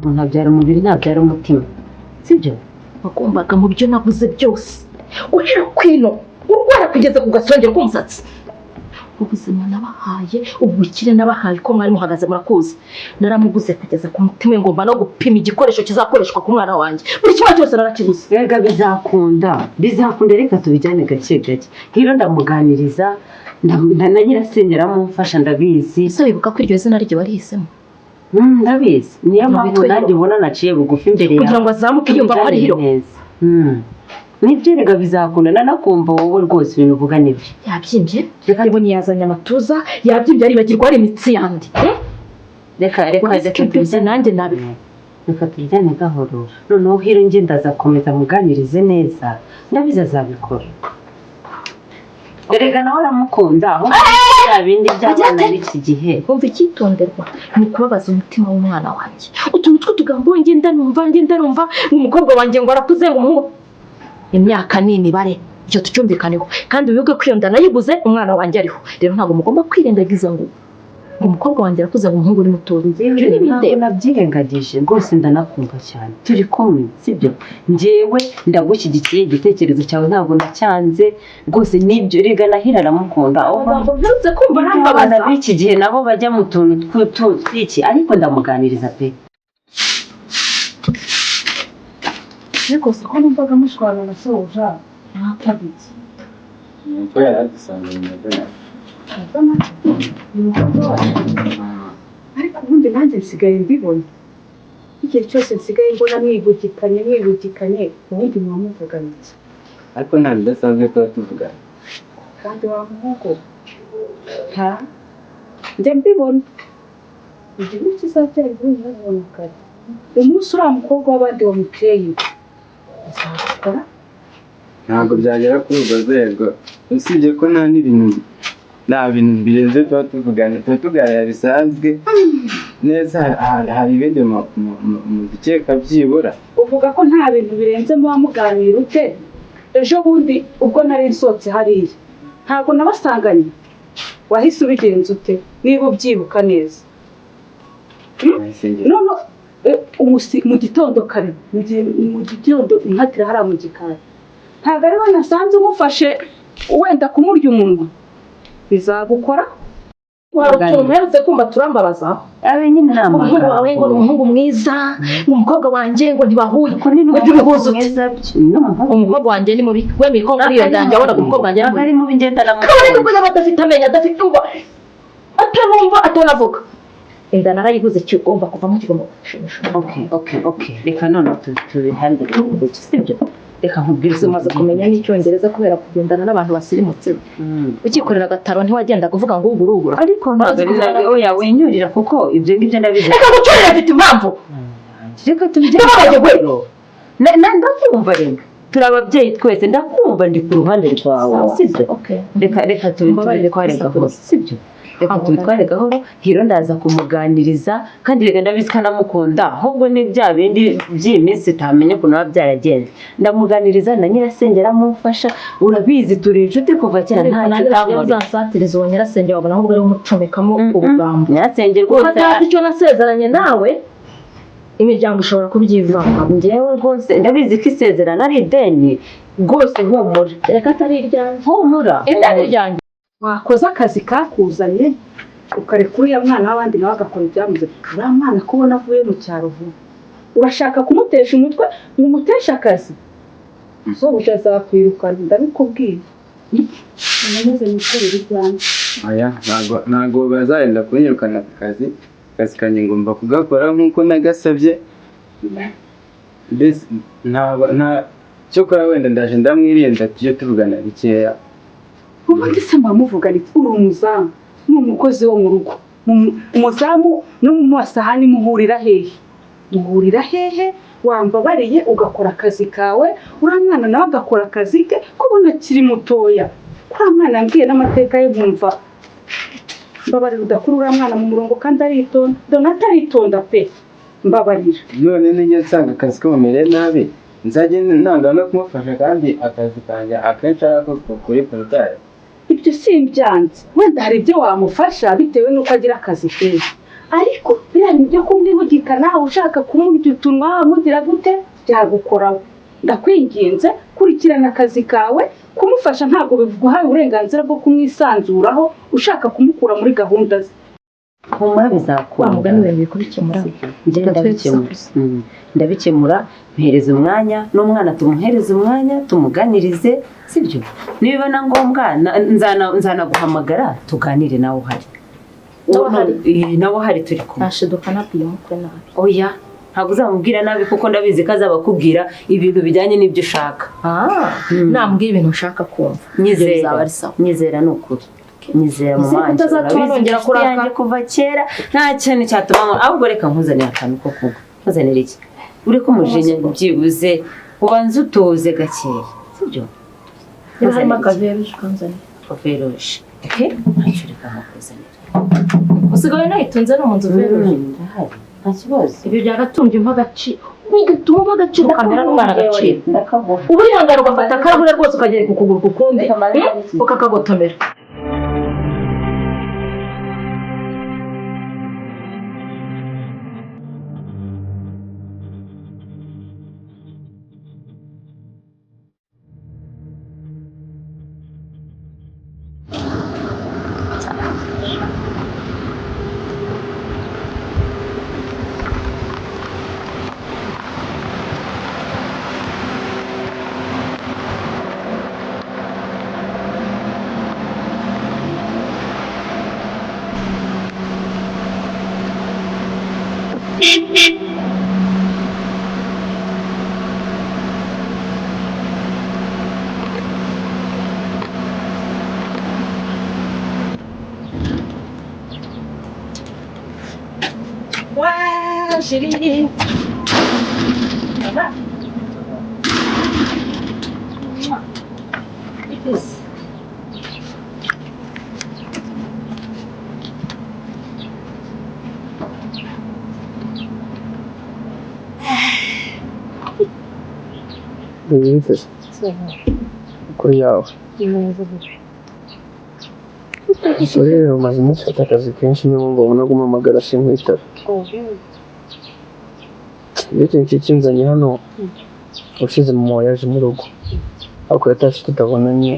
Umuntu abyara umubiri, ntabyara umutima, sibyo? Wagombaga mu byo navuze byose, guhera kwino urwara kugeza ku gasongero k'umusatsi. Ubuzima nabahaye, ubukire nabahaye, uko mwari muhagaze murakuzi. Naramuguze kugeza ku mutima, ngomba no gupima igikoresho kizakoreshwa ku mwana wanjye. Buri kimwe cyose narakiguze. Rega bizakunda, bizakunda. Reka tubijyane gake gake. Hiro ndamuganiriza, na nyirasenge aramumfasha, ndabizi. Ese wibuka ko iryo zina rye warihisemo? Ndabizi, niyo mpamvu Witwa nanjye ubona naciye bugufi imbere yawe. Kugira ngo azamuke yumva ko ari Hiro. Neza. Nibyo rega, bizakunda. Nanakumva wowe rwose, ibintu uvuga nibyo. Yabyimbye, ibonye yazanye amatuza, yabyimbye, aribagirwa ari imitsi yandi. Reka, reka. Uretse Reka ko byose tubijyane. Nanjye nabivuga. Reka tubijyane gahoro. Noneho Hiro njye ndaza komeza muganirize neza, ndabizi azabikora. Erega nawe aramukunda, ahubwo bya bindi by'abana b'iki gihe. Wumva, icyitonderwa ni ukubabaza umutima w'umwana wanjye. Utuntu tw'utugambo ngenda numva ngo umukobwa wanjye ngo arakuze, ngo umuhungu, imyaka ni imibare. Icyo tucyumvikaneho, kandi wibuke ko iyo nda nayiguze umwana wanjye ariho. Rero ntabwo mugomba kwirengagiza ngo umukobwa wanjye arakuze, ngo umuhungu ni mutoya. Ibyo ni Ntabwo ibindeba. nabyirengagije rwose, ndanakumva cyane. Turi kumwe, sibyo? Njyewe ndagushyigikiye, igitekerezo cyawe ntabwo nacyanze rwose. Nibyo rega, na Hiro aramukunda, ahubwo Amagambo mperutse kumva abana arambabaza. b'iki gihe nabo bajya mu tuntu tw'iki, ariko ndamuganiriza pe. Ariko si ko numvaga mushwana na sobuja mwakabiki? Nuko yari adusanganye na Donald. Ni umukobwa wacu. Ariko ubundi nanjye nsigaye mbibona, igihe cyose nsigaye mbona mwibugikanye, mwibugikanye. Ubundi muba muvugana iki? Ariko nta bidasanzwe tuba tuvugana. Kandi wa muhungu, nta njya mbibona, igihugu kizabyara inkuru nkabibona kare. Umunsi uriya mukobwa w'abandi wamuteye inda, azabikora. Ntabwo byagera kuri urwo rwego, usibye ko nta n'ibintu, nta bintu birenze tuba tuvugana. Tuba tuganira bisanzwe neza. Hari ibindi mudukeka byibura? Uvuga ko nta bintu birenze muba muganira ute? Ejo bundi ubwo nari nsohotse hariya, ntabwo nabasanganye? Wahise ubigenza ute, niba ubyibuka neza? Nahise ngenda. None mu gitondo kare, mu gitondo inkatira hariya mu gikari, ntabwo ari we nasanze umufashe wenda kumurya umunwa? Bizagukora. Hari utuntu mperutse kumva turambabaza. Abe nyine nta Umuhungu wawe ngo ni umuhungu mwiza, ngo umukobwa wanjye ngo ntibahuye. Ngo ntibihuze ute? Umukobwa wanjye ni mubi? Wemeye ko muri iyo ndange wabonaga umukobwa wanjye ari mubi? Ari mubi, ngenda. Kabone nubwo yaba adafite amenyo, adafite, umva, atarumva, atanavuga, inda narayiguze, kigomba kuvamo, kigomba gushimisha. Okay, reka none tubihandire gutya, sibyo? Reka nkubwire. Umaze kumenya n'icyongereza kubera kugendana n'abantu basirimutse. Ukikorera agataro ntiwagendaga uvuga ngo ugurugura. Ariko ntabwo ari nawe, oya, winyurira, kuko ibyo ngibyo ndabizi. Reka gucurira, mfite impamvu. Reka tubigire Ndababaye we. gahoro. Ndakumva reka, turi ababyeyi twese, ndakumva, ndi ku ruhande rwawe, sibyo? Okay. Reka Mbabarire tubitware gahoro. kugusakuza. Sibyo? Reka tubitware gahoro. Hiro ndaza kumuganiriza, kandi reka ndabizi ko anamukunda, ahubwo ni bya bindi by'iyi minsi utamenya ukuntu biba byaragenze. Ndamuganiriza, na nyirasenge aramumfasha. Urabizi turi inshuti kuva kera, ntacyo utankora. Uzansatiriza uwo nyirasenge, wabona ahubwo ari umucomekamo ubugambo. Nyirasenge Kuko rwose. atazi icyo nasezeranye nawe, imiryango ishobora kubyivangamo. Njyewe rwose ndabizi ko isezerano ari ideni rwose, humura. Reka, atari iryanjye. Humura. Ideni ryanjye. Wakoze akazi kakuzanye, ukareka uriya mwana w'abandi nawe agakora ibyamuze. Uriya mwana kubona avuye mu cyaro vuba, urashaka kumutesha umutwe ngo umuteshe akazi? Sobuja azakwirukana, ndabikubwiye. Nkomeze nikorere ibyanjye. Oya, ntabwo bazarenda kunyirukana ku kazi. Akazi kanjye ngomba kugakora nk'uko nagasabye. Mbese nta cyokora wenda ndaje ndamwirinda, tujye tuvugana bikeya. Ubundi se muba iki? Uri umuzamu, ni umukozi wo mu rugo. Umuzamu no mu masahani muhurira hehe? Muhurira hehe? Wambabariye ugakora akazi kawe, uriya mwana nawe agakora akazi ke, ko ubona akiri mutoya. Uriya mwana yambwiye n'amateka ye, nkumva mbabarira udakura uriya mwana mu murongo, kandi aritonda. Donata aritonda pe, mbabarira. None nijya nsanga akazi kamumereye nabi, nzajye nanga no kumufasha, kandi akazi kanjye akenshi ari ako kuri porutaye? Ibyo si ibyanze, wenda hari ibyo wamufasha bitewe n'uko agira akazi kenshi. Ariko biriya bintu byo kumwihugikana, ushaka kumurya utunwa, mugira gute, byagukoraho. Ndakwinginze, kurikirana akazi kawe. Kumufasha ntabwo biguhaye uburenganzira bwo kumwisanzuraho ushaka kumukura muri gahunda ze. Humura, Wa bizakunda. mugani we, kubikemura. Njye ndabikemura. Ndabikemura. Mpereza umwanya n'umwana, tumuhereze umwanya, tumuganirize, sibyo? Nibiba na ngombwa nzanaguhamagara tuganire nawe uhari. Nawe uhari? Eh, nawe uhari, turi kumwe. Nashiduka nabwiye umukwe nabi. Oya, ntabwo uzamubwira nabi, kuko ndabizi ko azaba akubwira ibintu bijyanye n'ibyo ushaka. Nambwira ibintu nshaka kumva, ibyo Nyizera. bizaba ari sawa. Nyizera, ni ukuri, nyizera mu Nizere ko wanjye. utazatuma Urabizi, nongera inshuti kurakara. yanjye kuva kera, nta kintu cyatuma ahubwo reka nkuzanire akantu ko kunywa. Nkuzanire iki? Ureke umujinya, byibuze ubanze utuze gakeya, sibyo? Niba harimo Nkuzanire iki? akaveruje ukanzanira. Feruje? Okay, ntacyo, reka nkakuzanira. Usigaye unayitunze no mu nzu, feruje? Ndahari, nta kibazo. Ibyo byagatumbye umpa agaciro, bigatuma umpa agaciro, ukamera n'umwana agaciro. Ndakaguha. Uba urihangana ugafata akarahure rwose, ukagereka ukuguru ku kundi, Reka mbanze nabiki. ukakagotomera. Wa chérie. Ça va? Yes. Bimeze kuri yawe. Rero umaze iminsi ufite akazi kenshi, niyo mpamvu ubona gumpamagara sinkwitabe. Iyo ikintu kinzanye hano, ushize mama wawe yaje mu rugo, ariko yatashye tutabonanye.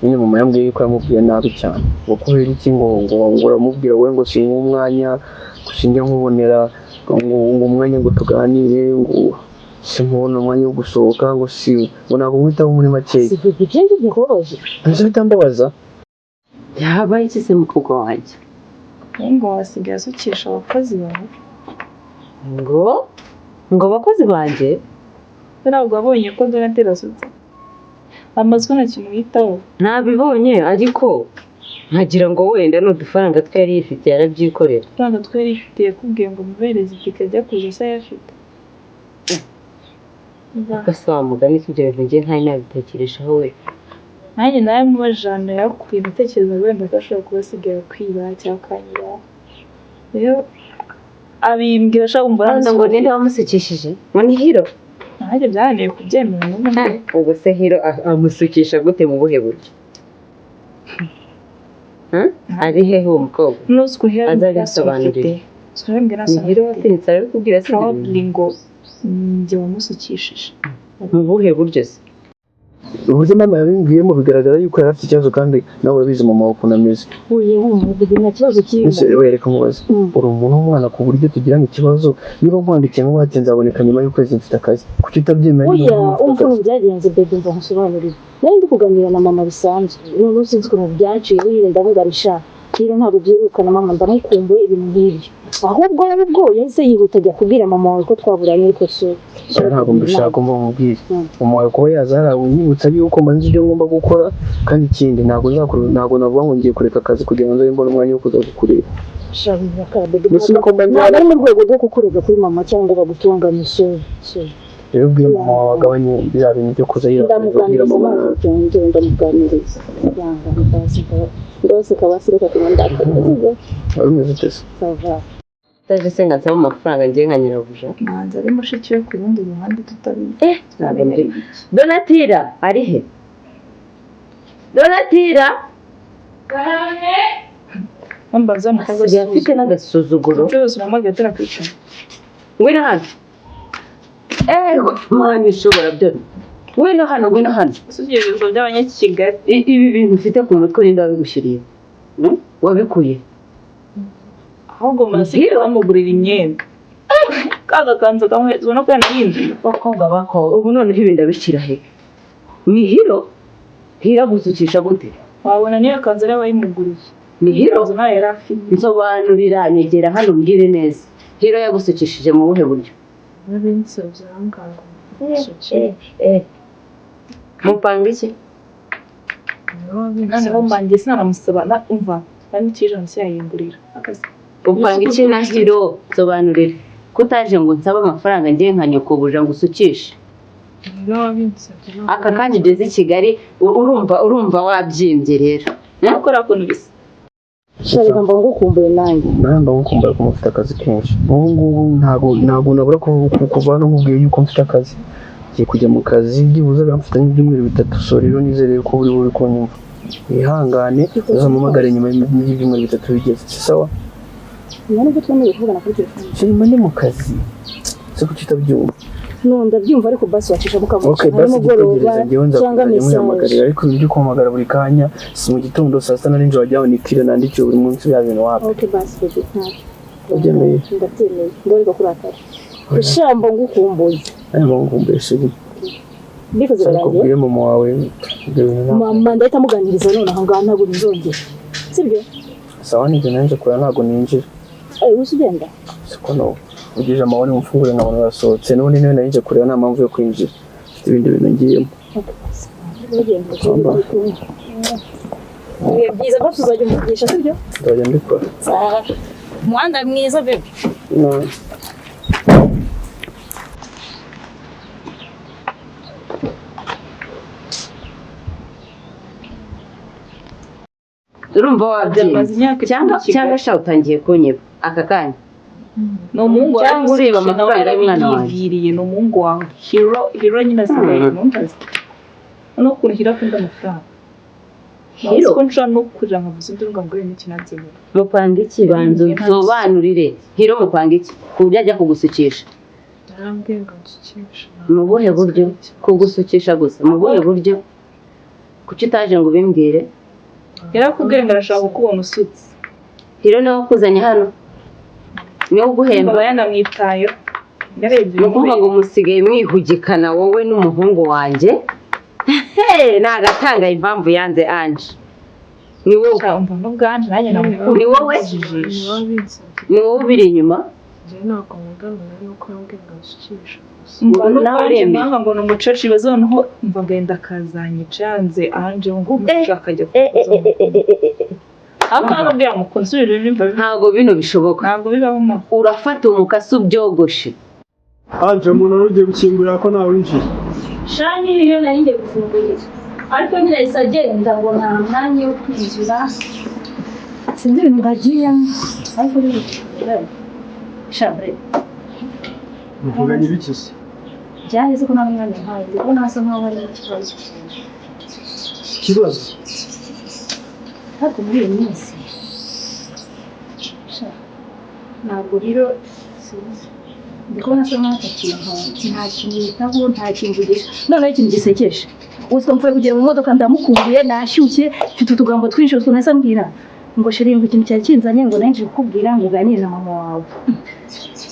Nyine mama yambwiye yuko yamubwiye nabi cyane, ngo kubera iki, ngo uramubwira wowe ngo singuhe umwanya, ngo sinjya nkubonera ngo umwanya ngo tuganire, ngo sinkubona umwanya wo gusohoka, ngo si ngo ntabwo nkwitaho muri makeya. Si ibyo ngibyo bikubabaje? Ese bitambabaza? Yabaye iki se, mukobwa wanjye? Ngo wasigaye asukisha abakozi bawe. Ngo abakozi banjye? We ntabwo wabonye ko Donatella asutse amazwi? Nta kintu yitaho. Nabibonye, ariko nkagira ngo wenda ni udufaranga twe yari yifitiye, arabyikorera. Amafaranga twari yifitiye, yakubwiye ngo mubereze itike ajya kuza se ayafite? Gasa wa mugani ko ibyo bintu njye ntari nabitekerejeho we. Nanjye nawe mubajije ahantu yakuye, ndatekereza wenda ko ashobora kuba asigaye akwiba cyangwa akanyura. Rero abimbwira ashaka kumva. None ngo ninde wamusukishije? Ngo ni Hiro? Nanjye byananiye kubyemera n'ubu. Ubwo se Hiro amusukisha gute, mu buhe buryo? Hmm? Ari hehe uwo mukobwa? Nuzi ukuntu Hiro Azabisobanurire. afite. Ni Hiro watinyutse arabikubwira se? Probably ngo njye wamusukishije. Mu buhe buryo se? Uburyo mama yabimbwiyemo bigaragara yuko yari afite ikibazo, kandi nawe urabizi mama wawe ukuntu ameze. Uye wumva nta kibazo kirimo. Ese we, reka nkubaze, uri umuntu w'umwana ku buryo tugirana ikibazo, niba nkwandikiye ngo ati nzaboneka nyuma y'ukwezi mfite akazi, kuki utabyemera niba Oya, umuntu ufite umva akazi? ukuntu byagenze bébé, mva nkusobanurire. Nari ndi kuganira na mama bisanzwe, noneho sinzi ukuntu byaciye nyine, ndavuga nti sha rero ntabwo byirukana mama, ndamukumbuye, ibintu nk'ibyo. Ahubwo ubwo yahise yihuta ajya kubwira mama wawe ko twaburanye, ariko so Oya, ntabwo mbishaka. Mva mubwire, mama wawe kuba yaza hariya unyibutsa yuko mbanza ibyo ngomba gukora, kandi ikindi ntabwo nzakora, ntabwo navuga ngo ngiye kureka akazi kugira ngo nzabe mbone umwanya wo kuza kukureba. Sha bébé. Gusa uko mba Ntabwo ari mu rwego rwo kukurega kuri mama cyangwa ngo bagutunganye, so so Rero ubwire mama wawe agabanye bya bintu byo kuza yirakaza abwira Ndamuganiriza mama ntabwo nabi. byongera, ndamuganiriza yanga ndazi rwose kabasi, reka kuba ndakaza. Wari umeze ute se? Ça va. Utaje se nka nsaba amafaranga ngiye nka nyirabuja? Manza ari mushiki we ku rundi ruhande tutabizi. Ntabwo Donatira ari he? Donatira! Wambaza umukobwa. Asigaye afite n'agasuzuguro. Ubucuruzi uramubwira turakwicara. Ngwino hano. Ego Mana ishobora byose, ngwino hano, ngwino hano. Usibye ibibazo by'abanyakigali. Ibi bintu ufite ku mutwe ninde wabigushyiriye? Hmm? Wabikuye? Ahubwo murasigaye bamugurira imyenda, ka gakanzu kamwe ubona ko yanahinduye. Bakobwa bakobwa, ubu noneho ibi ndabishyira he? Ni Hiro? Hiro agusukisha gute? Wabona niyo kanzu ariyo bayimuguriye. Ni Hiro? Kanzu ntayo yari afite. Nsobanurira, nyegera hano umbwire neza, Hiro yagusukishije mu buhe buryo? Nabinsabye ahangaha. Mupanga iki? Noneho mbanjye sinanamusaba na umva nta n'ikijana cyayingurira akazi. Upanga iki na Hiro? Nsobanurira, ko utaje ngo nsabe amafaranga ngiye nka nyokobuja ngo usukishe. Aka kanya ugeze i Kigali, urumva wabyimbye rero. Nakora ukuntu bisa. Sharika, mba ngukumbuye nanjye. Nawe mba ngukumbuye ko mufite akazi kenshi. Ubu ngubu ntabwo nabura kuva hano nkubwiye yuko mfite akazi. Ngiye kujya mu kazi byibuze biramfata nk'ibyumweru 3. So rero nizere ko uri buri kunyumva. Wihangane uzampamagare nyuma y'ibyumweru 3 bigeze. Si sawa? Nyuma nubwo twemerewe kuvugana kuri telefone. Shema, ndi mu kazi. Se kuki utabyumva? No, ndabyumva, ariko basi wacisha mukavuga Okay, basi nimugoroba gitegereza njyewe cyangwa nzakuzajya message. nkuhamagarira, ariko ibintu byo kumpamagara buri kanya, si mu gitondo, saa sita na nijoro, wajya ni kire nandikiwe buri munsi, bya bintu wapi. Okay, basi baby, ntacyo. Urabyemeye? Ndabyemeye, ndoreka kurakara. Shambo, ngukumbuye. Nawe mba ngukumbuye, chérie. Mbikoze Ariko birangiye. ubwire mama wawe ibyo bintu ntabwo. Mama ndahita muganiriza none aho ngaho, ntabwo bizongera, sibyo? Sawa, nibyo nanjye kure ntabwo ninjira. Eh, wese ugenda. Siko no ugije amabone mufungure nkabona urasohotse, n'ubundi niwe nari nje kureba, nta mpamvu yo kwinjira, mfite ibindi bintu ngiyemo. Okay, basi. Ugenda. Mama. Ibihe byiza, basi uzajya umuvugisha, sibyo? Nzajya mbikora. Sawa. Umuhanda mwiza, baby. No. Urumva wabyimbye. Amaze imyaka 10 Cyangwa i Kigali. cyangwa sha utangiye kunyiba aka kanya. Ni umuhungu wawe. Cyangwa ureba amafaranga y'umwana wanjye. Yibwiriye ni umuhungu wawe Hiro. Hiro nyine asigaye ntumbaze noneho ukuntu Hiro akunda amafaranga. Hiro? Ko nshobora no kurira nkavuza induru ngo ngure n'ikinabyemera. Mupanga iki? Banza unsobanurire, Hiro mupanga iki ku buryo ajya kugusukisha? Yarambwiye ngo nsukishe. Mu buhe buryo? Kugusukisha gusa, mu buhe buryo? Kuki utaje ngo ubimbwire? Yarakubwiye ngo arashaka kukubona usutse. Hiro niwe wakuzanye hano? Niwe uguhemba? Aba yanamwitayeho, yarebye. Ni ukuvuga ngo musigaye mwihugikana wowe n'umuhungu wanjye. Hey, nagatanga impamvu yanze Anje ni wowe. Umva n'ubwanje nanjye namukunda. Ni wowe? Niwe. Ni wowe ubiri inyuma? Njyewe ntabwo nkundana nawe, nuko yambwiye ngo nsukishe gusa. Umva Nawe n'ubwanje uremeye. mpanga ngo ni umucaci bazo, noneho umva ngenda akazanyica yanze Anje ngo umucaci akajya ariko nubwo yamukunze ibintu bimva. Ntabwo bino bishoboka. Ntabwo bibaho mu Urafata umukasi ubyogoshe. Anje, umuntu wari ugiye gukingurira ko ntawe winjiye? Shani, iyo nari ngiye gufungurira, ariko nyine yahise agenda ngo nta mwanya wo kwinjira, sinzi ibintu bagiyemo, ariko ni shabure. Muvuganye ibiki se? Byaheze ko nta mwanya ntawe, ndi kubona hasa nkaho hari ikibazo. Ikibazo? Ariko muri iyi minsi sha, ntabwo rero sinzi, ndi kubona asa nkaho atakintu, nta kintu yitaho, nta kimvugisha. Noneho ikintu gisekeje, ubwo mvuye kugera mu modoka, ndamukumbuye, nashyushye, mfite utugambo twinshi, utwo nahise ambwira ngo: "Chérie," ngo "ikintu cyari kinzanye," ngo "nari nje kukubwira ngo uganire na mama wawe."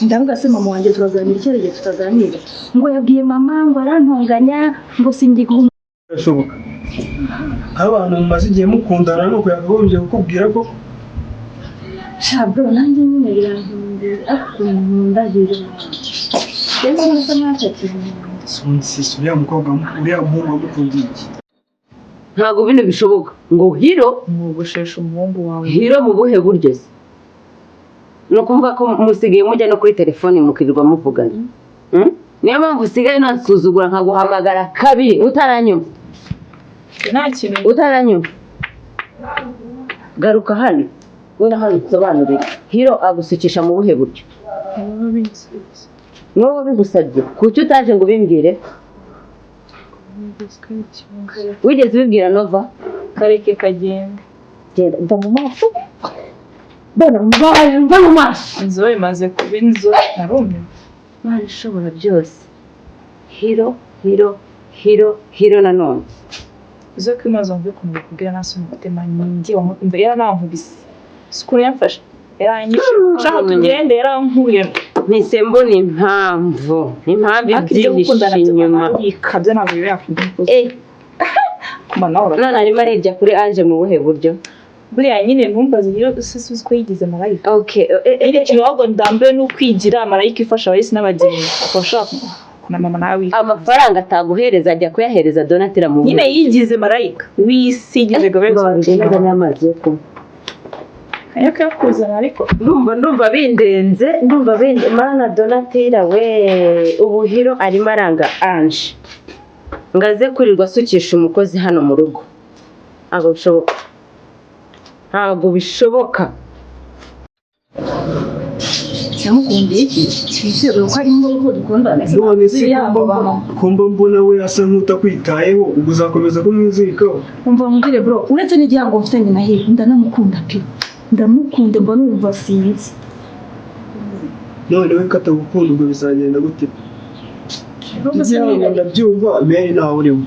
Ndavuga: "Se mama wanjye turaganira icyo gihe tutaganira?" Ngo yabwiye mama ngo arantonganya, ngo singiguha. Birashoboka aho abantu mumaze igihe mukundana nuko yakagombye kukubwira ko Sha bro, nanjye nyine birantunguye, ariko ukuntu nkunda Hiro, rero mbona asa nkaho atakinkunda. Si uriya mukobwa, uriya muhungu wamukundiye iki? Ntabwo bino bishoboka ngo Hiro Mwogoshesha umuhungu wawe. Hiro mu buhe buryo se? Ni ukuvuga ko musigaye mujya no kuri telefoni mukirirwa muvugana? Hmm? Niyo mpamvu usigaye unansuzugura nkaguhamagara kabiri utaranyumva. Nta kintu. Utaranyumva. Garuka hano, wenda hano usobanurire, Hiro agusukisha mu buhe buryo? Niwe wabinsabye. Niwowe wabigusabye? Kuki utaje ngo ubimbwire? Nigeze ko ari ikibazo. Wigeze ubibwira Nova? Kareke kagenda. Genda, mva mu maso. Mbona mbabarira, mva mu maso. Inzobe imaze kuba inzobe, narumiwe. Mana ishobora byose, Hiro, Hiro, Hiro, Hiro nanone. Uze ko imaze wumve ukuntu bikubwira, nta soni mfite man. Njye wamukunda, yaranankubise, si ukuntu yamfashe, yaranyishe, nshaka tugende, yarankuye. Mpise mbona impamvu Ariko ibyo ibyihishe gukundana byo inyuma. Marayika byo ntabwo biba yakunda. Eh. Kuma nawe. None arimo arirya kuri Ange mu buhe buryo? Buriya nyine ntumbaze iyo uzi ko yigize marayika. Okay. Nyine ikintu ahubwo ndambiwe ni ukwigira marayika ifasha abahisi n'abagenzi, akaba ashaka na mama nawe. Amafaranga ataguhereza ajya kuyahereza Donatira mu Nyine yigize marayika w'isi, yigize gobe. Ngo n'amazi yo kunywa. Ayo kuyakuzana ariko. Ndumva bindenze, ndumva bindenze. Mana, Donatira we, ubu Hiro arimo aranga Ange ngo aze kurirwa asukisha umukozi hano mu rugo. Ntabwo bishoboka, ntabwo bishoboka. Yamukundiye iki? Twizere ko ari ngombwa ko dukundana. None se kumba mbona we asa nk'utakwitayeho, ubwo uzakomeza kumwizirikaho? Umva mbwire bro, uretse n'igihango mfitanye na Hiro, ndanamukunda pe, ndamukunda, mba numva sinzi. None we katagukunda, ubwo bizagenda gute? Igihango ndabyumva, Mary ntawe urimo.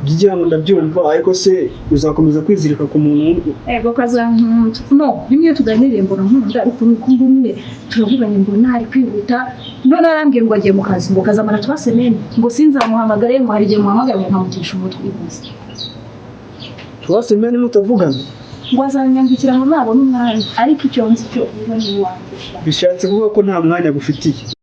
Igihango ndabyumva, ariko se uzakomeza kwizirika ku muntu? Ego, kazankunda. No rimwe iyo tuganiriye mbona nkunda, ariko nuko nyine turavuganye mbona ari kwihuta. None arambwira ngo agiye mu kazi, ngo kazamara 3 semaines, ngo sinzamuhamagare, ngo hari igihe muhamagara ngo nkamutisha umutwe gusa. 3 semaines mutavugana? Ngo azanyandikira ngo nabona umwanya, ariko icyo nzi cyo, niba ni uwanjye. Bishatse kuvuga ko nta mwanya agufitiye.